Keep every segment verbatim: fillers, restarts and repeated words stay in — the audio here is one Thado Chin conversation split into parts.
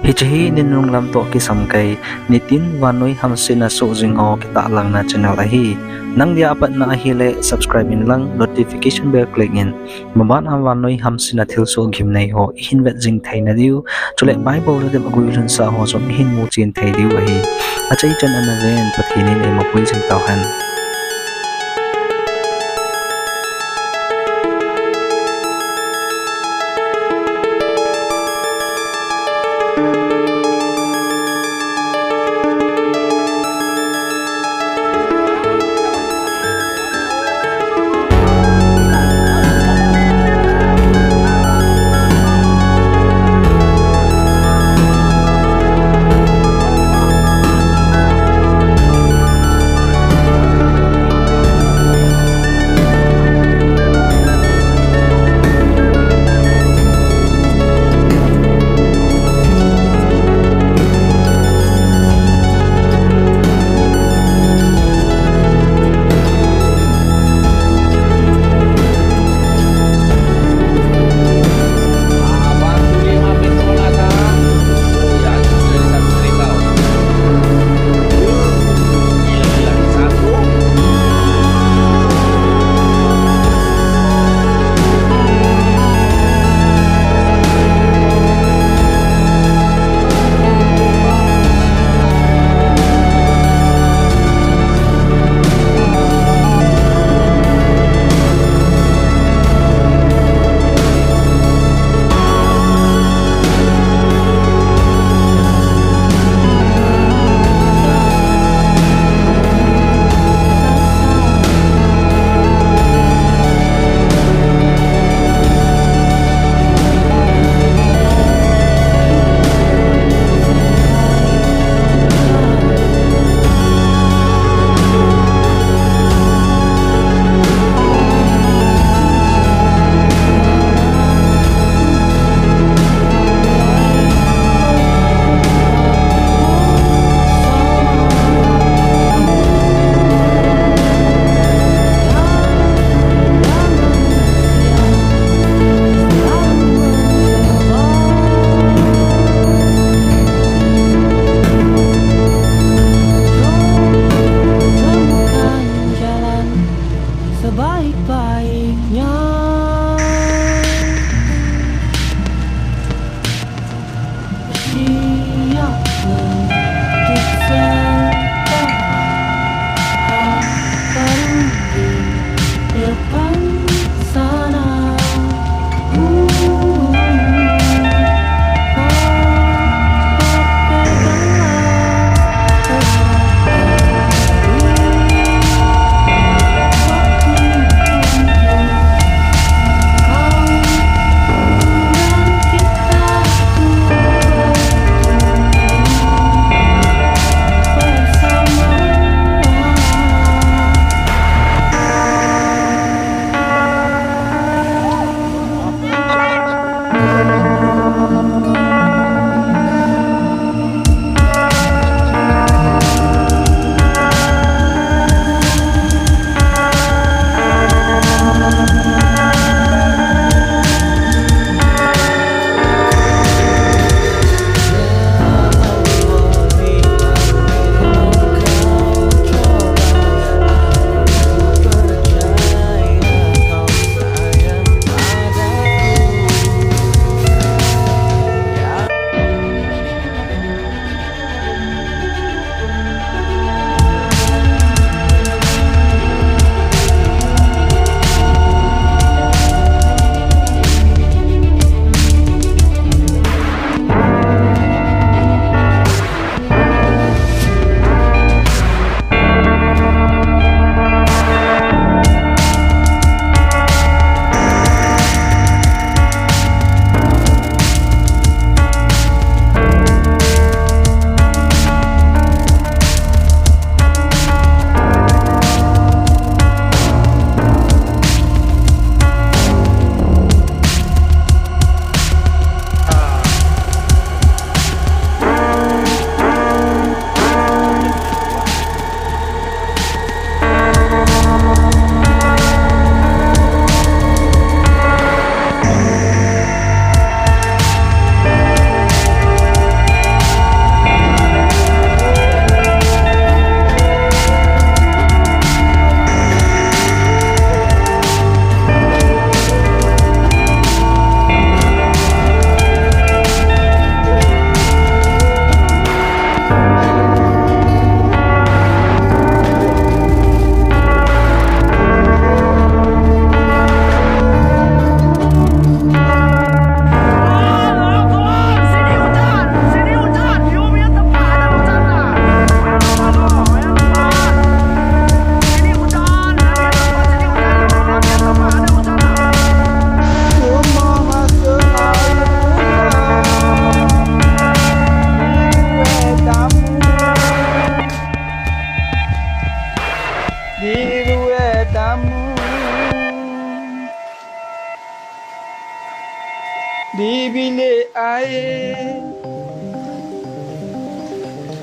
Hiche hi ninunung lam toh kisam kei, nitin vannoi hamsetna soh jing ho kitahlangna channel ahi. Nang dia apatna ahile subscribe in lang notification bell click in. Maban a vannoi hamsetna thilsoh gimnei ho ihin vet jing theina diu, chule Bible a dep aguilhunsah ho jong ihin muchen thei diu ahi. Achaichan ana ven, Pathen in eimapui jing tauhen.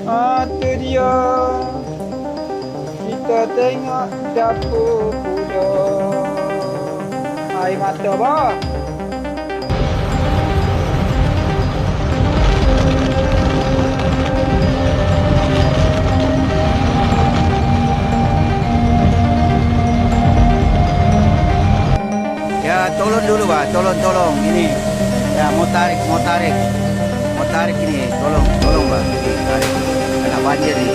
Atu dia, kita tengok dapur budak. Air mata bah. Ya, tolong dulu bah, tolong, tolong. Ini. Ya, mau tarik, mau tarik. Mau tarik ini, tolong, tolong bah. Ini tarik. Kena banjir ini.